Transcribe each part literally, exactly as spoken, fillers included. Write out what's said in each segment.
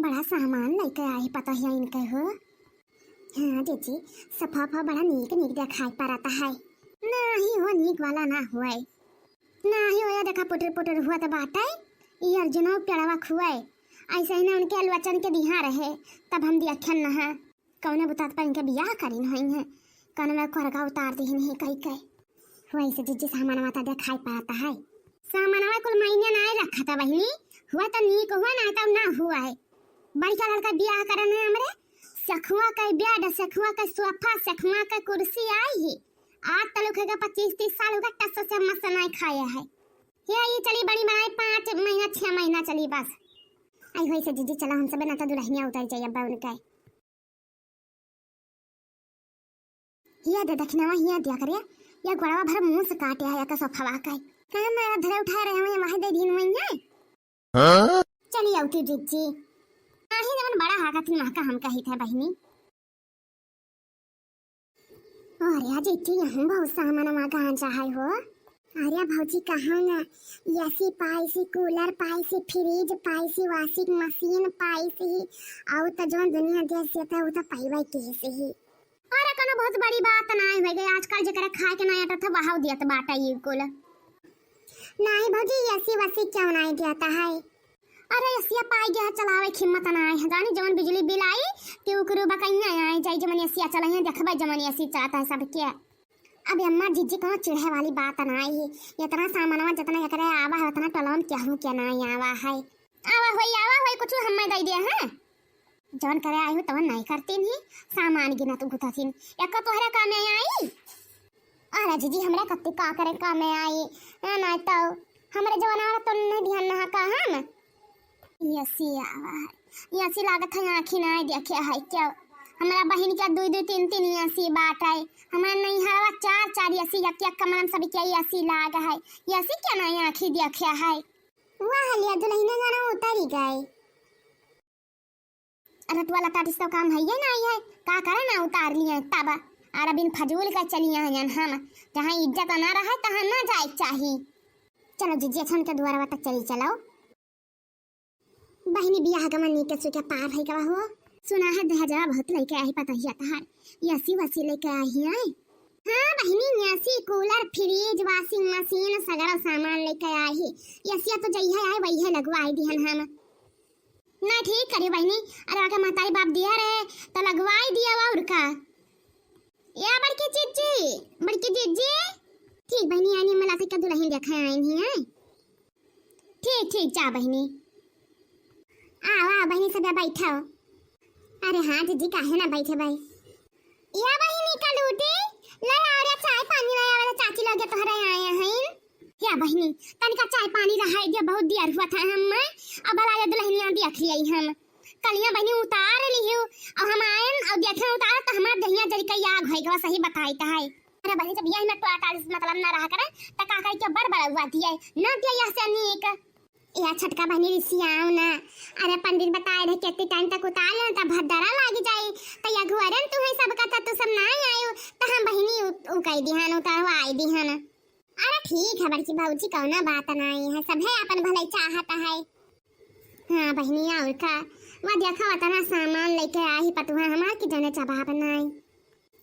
बड़ा सामान लइके आई पतोहिया इनके हो। हाँ जीजी, सफा फा बड़ा नीक नीक देखाई परत है। नाही हो, नीक वाला ना हुए। नाही हो, या देखा पुटर पुटर हुआ त बाटे। ई अर्जुनो पेड़वा खुए। ऐसे ही ना उनके अलवचन के दिहा रहे, तब हम दिया खेल नहा। कौने बुतात पर इनके बियाह करीन होई है, कौन में कोरगा उतार दिहिन है कई के। वैसे जीजी सामानवा त देखाई पाता है। सामानवा कुल महीने ना रखा था बहिनी, हुआ त नीक हुआ, ना त ना हुआ है। बड़का लड़का बियाह करन है हमरे, सखुआ का बेड, सखुआ का सोफा, सखुआ का कुर्सी आई ही। आज तलुक है पच्चीस तीस साल होगा, टस से मस ना खाया है। ये, ये चली बड़ी बनाए पाँच महीना, छह महीना चली बस। आई होई से जीजी चला हम सब ना तो दुल्हनिया उतर जाइए अब उनका। हिया दे दखिनवा, हिया दिया करे, या गोड़वा भर मुंह से काटे है, या का सोफावा का है। कहाँ मेरा धरे उठाए रहे हुए, वहाँ दे दिन हुए हैं। हाँ? चली आउती जीजी। आही जवन बड़ा हाकत ही महका हम कही थे बहिनी। अरे जीजी, यहाँ बहुत सामान मा गांजा है हो। अरे भौजी, कहाँ ना, एसी पाइसी, कूलर पाइसी, फ्रिज पाइसी, वॉशिंग मशीन पाइसी, आउ त जौन दुनिया देश देता है, वो त पाइबे केसी ही। अरे कोनो बहुत बड़ी बात नाई हो गई, आजकल जेकरा खाए के नाई अटत है, वहाउ दियत बाटा ये कुल। नाई भौजी, एसी वसी क्यों नाई दियत है? अरे एसिया पाई गया है, चलावे की हिम्मत नाई है, जानी जवन बिजली बिल आई, कि उकरू बकैया आई जाई, जवन एसिया चला है, देखबे जवन एसी चलत है सबके। अब अम्मा जीजी कोनो चिढ़े वाली बात नाई है, इतना सामानवा जितना एकरे आवा है, उतना टोलवा में केहू के नाई आवा है। आवा होई, आवा होई, कुछ हम्मे दे दे, हैं? जवन करे आई हूँ, तवन नाई करतीन ही, सामान गिनत गुथतीन। एको तोहरे कामे आई? अरे जीजी, हमरा कत्ती का करे कामे आई? ना, ना तो, हमरे जवन आवा तो नहीं ध्यान ना का हम? एसी आवा है। एसी लागत है, आँखी ना देखे है क्या? हमरा बहिन के दुई दुई तीन तीन एसी बाटे। हमार नैहरवा चार चार एसी, एक एक कमरा में सब के एसी लाग है। एसी के ना आँखी देखे है? वाह, लिया दुल्हनिया गाना उतारी गए। अरे टुआ लताटी से तो काम है ये ना, ये का करे ना उतार लिए तब। अरे बिन फजूल का चली यहाँ जन हम, जहाँ इज्जत ना रहे तहाँ ना जाए चाही। चलो जीजी, छन के दुआरवा तक चली चलो। बहिनी बियाह गमन नीके सुखे पार है गवा हो। सुना है दहेजवा बहुत लेके आई पतोहिया तहार, एसी वसी लेके आई है। हाँ बहिनी, एसी, कूलर, फ्रिज, वॉशिंग मशीन, सगरो सामान लेके आई। एसिया तो जइहे आए, वइहे लगवाई दिहन हम। ना ठीक करी बहिनी, अरे आके महतारी बाप दिया रे, तो लगवाई दिया और का। या बड़की जीजी, बड़की जीजी। ठीक बहिनी, आनी मला से का दुल्हन देखा आइन ही है। ठीक, ठीक, जा बहिनी। आओ, आओ बहिनी, सब बैठो। अरे हाँ जीजी, काहे ना बैठे भाई। या बहिनी का लूटी, ले आओ रे चाय पानी, ले आओ रे, चाची लगे तोहरे आए हैं। या बहिनी, तनिका चाय पानी रहाई दिया, बहुत देर हुआ था हम, अब भला ये दुल्हनिया देख लिया हम। कलिया बहिनी उतार ली हो, अब हम आयन और देखे उतार तो हमार दहिया जल के आग होई गवा, सही बताई त है। अरे बहिनी, जब यही में टोटा मतलब ना रहा करे, त का कही के बड़ बड़ा हुआ दिए, ना दिया यह से नीक। या छोटका बहिनी रिसियाओ ना। अरे पंडित बताए रहे केते टाइम तक उतार लेना, तब भद्दरा लाग जाई। त या घुअरन तू है सबका, त तू सब ना आयो, त हम बहिनी उ, उ कह दिहन, उतारवाई दिहन। अरे ठीक है बड़की भौजी, कौना बात नाई है, सब है अपन भलाई चाहत है। हाँ बहिनी, और का, वह देखा उतना सामान लेके आई पतुहा हमार की जने जवाब नाई।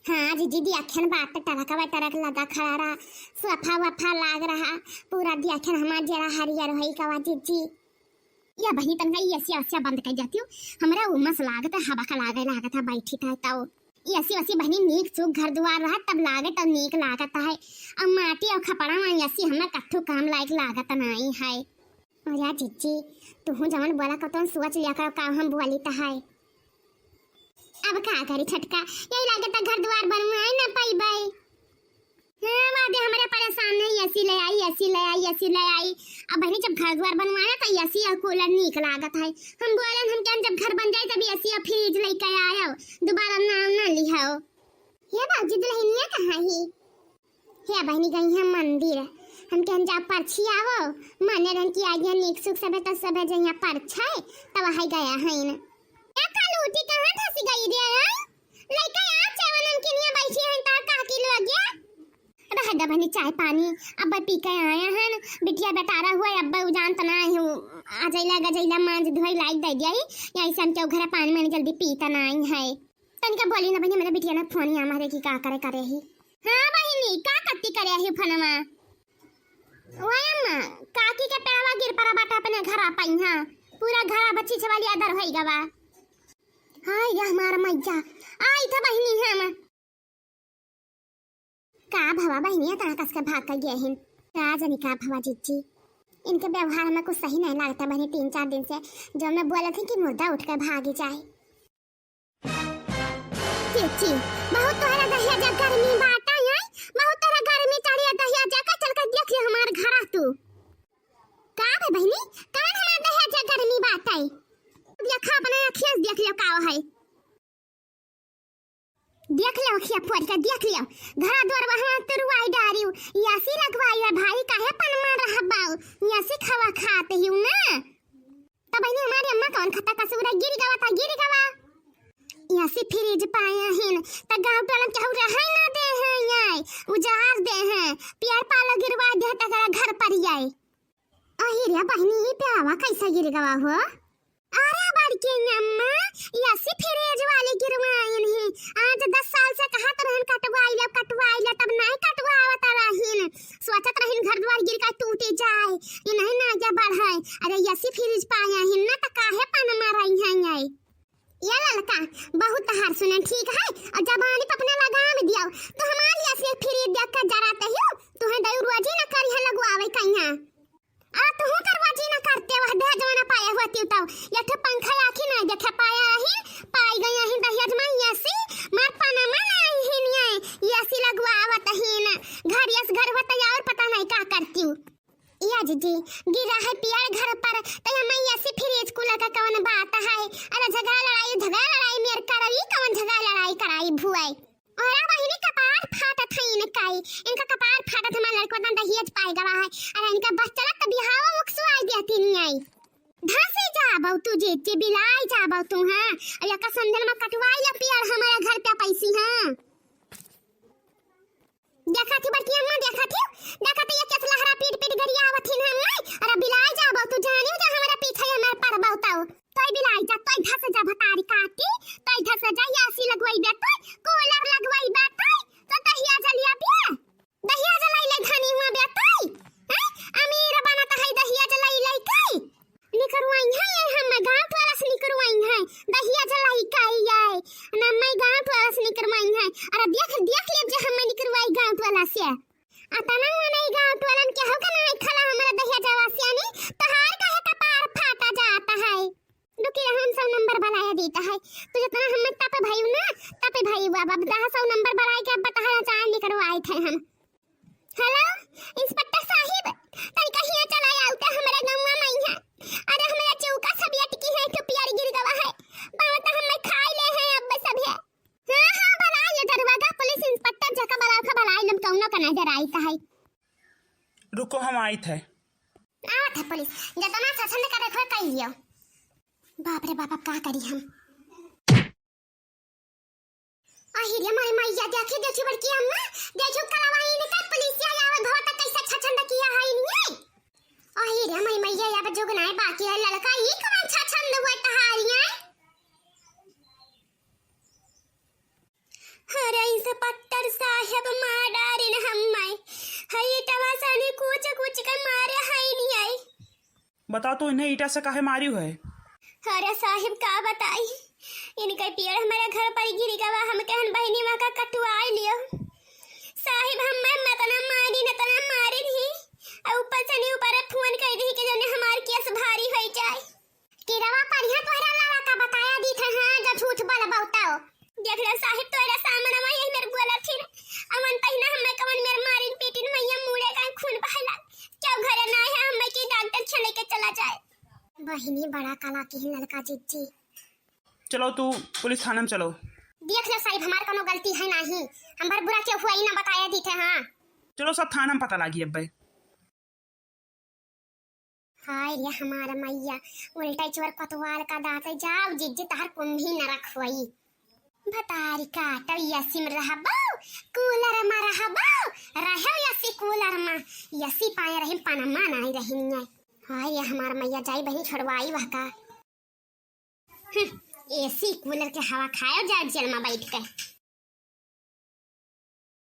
हाँ जीजी, दियाखन बात, टरक वा टरक लगा खड़ा रहा, सोफा वफा लाग रहा, पूरा दियाखन हमार जरा हरियर होई कवा जीजी। या बहिनी तनका ई एसिया वसिया बंद कर जाती हो, हमरा उमस लागत है, हवा का लागे लागत है, बैठी था तो। ई एसी वसी बहिनी नीक चूक घर दुआर रहा तब लागे तब नीक लागत है, अब माटी और खपड़ा में एसी हमरा कट्ठू काम लायक लागत नाई है। अरे जीजी, तुहू जवन बोला कतवन सोच लिया करो, का हम बोली त है। अब का करी छोटका, यही लागे त घर दुआर बनवाए ना पइबै। हाँ, वादे हमरे परेशान नहीं, एसी ले आई, एसी ले आई, एसी ले आई। अब बहिनी जब घर दुआर बनवाए ना त एसी और कूलर नीक लागत है। हम बोलन हम कहन जब घर बन जाए तब एसी और फ्रिज लेके आयो, दोबारा नाम ना लिहो। हे बाबूजी, दुल्हनिया कहाँ ही? हे बहिनी, गई है मंदिर। हम कहन जा परछी आवो, माने रहन कि आगे नीक सुख सबे त सबे जइया परछे, तब वहाई गया है न। ए कालूटी, कहाँ धसी गई रे, हैं? लइका आ चावन हम किनिया बैठी हैं, तार काकी लोग ये। रह दा बहिनी चाय पानी, अब पी के आया है न, बिटिया बेटारा हुआ, अब उ जानत ना है, उ गजैला गजैला मांज धोई लाइक दे दिया ही, यही से हम केहू घरे पानी मानी जल्दी पीता नाहीं है। तनिका बोली ना बहिनी, मेरे बिटिया ना फोन यहाँ मारे की का करे करे ही। हाँ बहिनी, का कत्ती करे ही फोनवा? ओए अम्मा, काकी के पेड़वा गिर पड़ा बाटे अपने घरा पइहाँ, पूरा घरा बच्ची छवाली अदर होई गवा। हाय रे हमार मैया, आई था बहिनी हम। का भवा बहिनी, इतना कस के भाग के गए हिन? का जानी का भवा जिज्जी, इनके व्यवहार में कुछ सही नहीं लगता बहिनी। तीन चार दिन से जो मैं बोले थे कि मुर्दा उठ के भागी जाए। जिज्जी, बहुत तोहरा दहिया जा गर्मी बाटा है, बहुत तोहरा गर्मी चढ़िया दहिया जा का चल के देख ले हमार घरा तू। का बे बहिनी, कौन हमार दहिया जा गर्मी बाटा है? देखा अपने अखियाँ से देख ले का है। देख लेव अखिया फोड़ के, देख लेव। घरा दुआर वहाँ तुरवाई डारिउ, यासी लगवाई है भाई, काहे पनमा रहबाउ? यासी खवा खात हिउ ना। तब बहिनी हमारी अम्मा कौन खता कसूर है, गिर गवा था, गिर गवा। यासी फ्रिज पाया हिन, त गाँव टोला में केहू रहे ना दे हैं, ये उजार दे हैं, पियर पालो गिरवा दे तकरा घर पर आए। अही रे बहिनी, ई प्यावा कैसे गिर गवा हो? अरे बड़की अम्मा, यासी फ्रिज वाली गिरवाइन ही। आज दस साल से कहत रहन कटवाई ले, कटवाई ले, तब नहीं कटवावत रहिन। सोचत रहिन घर द्वार गिर के टूटी जाए, ये नहीं ना आगे बढ़े। अरे यासी फ्रिज पाया हिन ना, त काहे पनमा रही हैं ये? ये ललका, बहुत तहार सुने ठीक है, और जबानी पे अपने लगाम दियो, तो हमारी यासी फ्रिज देख के जराते हो, तुम्हें दयू रोजी न करी है लगवावे कहीं। आ तुहू करवा जी ना करते, वह दहेज में ना पाया हुआ तीउ ताऊ। ये ठे पंखा आखी नहीं देखे पाया रही, पाई गई यही दहेज में यासी, मार पनमा नहीं हिन ये, यासी लगवावत ही ना। घर यस घर होता और पता नहीं का करती हूँ। या जीजी, गिरा है पियर घर पर, तो ये मैं यासी फ्रिज कूलर का कौन बात है? अरे झगड़ा लड़ाई, झगड़ा लड़ाई मेर करवी, कौन झगड़ा लड़ाई कराई भुआई? अरे बहिनी, कपार फाटत है इनकाई, इनका कपार फाटत, हमार लड़को ना दहेज पाए गवा है। अरे इनका बस चलत त बिहाव उकसुआई देती नहीं आई। धसे जाबो तू, जे जे बिलाई जाबो तू, हाँ। अब यका संदल में कटवाई या पियर हमारे घर पे पैसी, हाँ। देखा थी बड़की अम्मा, देखा थी, देखा थी ये कैसे लहरा पीट पीट गरिया आवत हिन हम, नहीं? अरे बिलाई जाबो तू, जानी जा हमारे पीछे ये मैं पड़बो ताऊ। तोय बिलाई जा, तोय धस जा भतारी काटी, तोय धस जा, यासी लगवाई बे तोय, कूलर लगवाई बे तोय, तो दहिया जलिया बे, दहिया जलाई ले धनी हुआ बे तोय, हैं? अमीर बनत है दहिया जलाई ले के, निकरवाई है ये हम गाँव वाला से निकरवाई है, दहिया जलाई का ये, ना मैं गाँव वाला से निकरवाई है, अरे देख, देख ले जे हम निकरवाई गाँव वाला से। अतना हुआ नहीं गाँव टोलन के हो के नहीं खला हमारा दहिया जवा सियानी, तोहार काहे कपार फाटा जाता है? रुकी रहो, हम सौ नंबर बलाया देता है। तू जितना हमें तप भाई ना, तप भाई बाबा, अब दह सौ नंबर बलाए के अब बताया जाए निकरो आए थे हम। हेलो, इंस्पेक्टर साहिब, तनिका हिया चला आउते हमारे गौवा में है। अरे हमारा चौका सब अटकी है, एक ठो पियर गिर गवा है। पावत हमें खाई ले हैं अब सब है। हाँ, हाँ, बलाई ले दरोगा, पुलिस इंस्पेक्टर जका बलाव का बलाई लम, कौनो का नजर आई त है। रुको, हम आइत है। आवत है पुलिस, जतना छछन करे खोए कई लियो। बाप रे बाप, अब का करी हम? अहि रे माई, मैया, देखी, देखी बड़की अम्मा, देखी कलवाइन का पुलिस आया है, भवा तक कैसे छछन किया है इन्हें। अहि रे माई, मैया, अब जुग नाय बाकी है, ललका ई कौन छछन हुआ तहारियां? अरे इंस्पेक्टर साहेब मार डारिन हम्मै। हई इटवा सनी कूच कूच के मारे हईन आई। बता तो इन्हें ईटा से काहे मारी है? अरे साहेब का बताई, इनके पेड़ हमारे घर पर गिरी गवा, हम कहन बहिनी वहाँ का कटुआई लियो। साहेब हम्मै मतना मारिन, इतना मारिन ही। और ऊपर से नी ऊपर फोन कर दी कि जने हमार केस भारी हो जाए। किरवा करिहा तोहरा लाला का बताया दी थे, हाँ, जो झूठ बोलबौ तौ। देख ले साहिब, तोहरा सामने वही मेरे बोला फिर। अमन तहिना हमें कवन मेरे मारिन पीटिन मैया मुड़े का खून बहला। क्यों घरे ना है, हमें की डॉक्टर छले के चला जाए। बहिनी बड़ा कला की है ललका जिज्जी। चलो तू पुलिस थाना में चलो। देख ले साहिब, हमार कोनो गलती है नहीं, हमार बुरा क्यों हुआ, ई ना बताया दी थे, हाँ। चलो सब थाना में पता लागी अब भाई। हाय रे हमार मैया, उल्टा चोर कोतवाल का दाते जाओ, जिज्जी तहर कुंभी नरक होई। भतारी काटो, एसी में रहबो, कूलर में रहबो, रहो एसी कूलर में, एसी पाए रही पनमा नहीं रही है। हाय, ये हमार मैया जाई बहिन छोड़वाई वह का। हम्म, एसी कूलर के हवा खायो जाए जेल में बैठ के।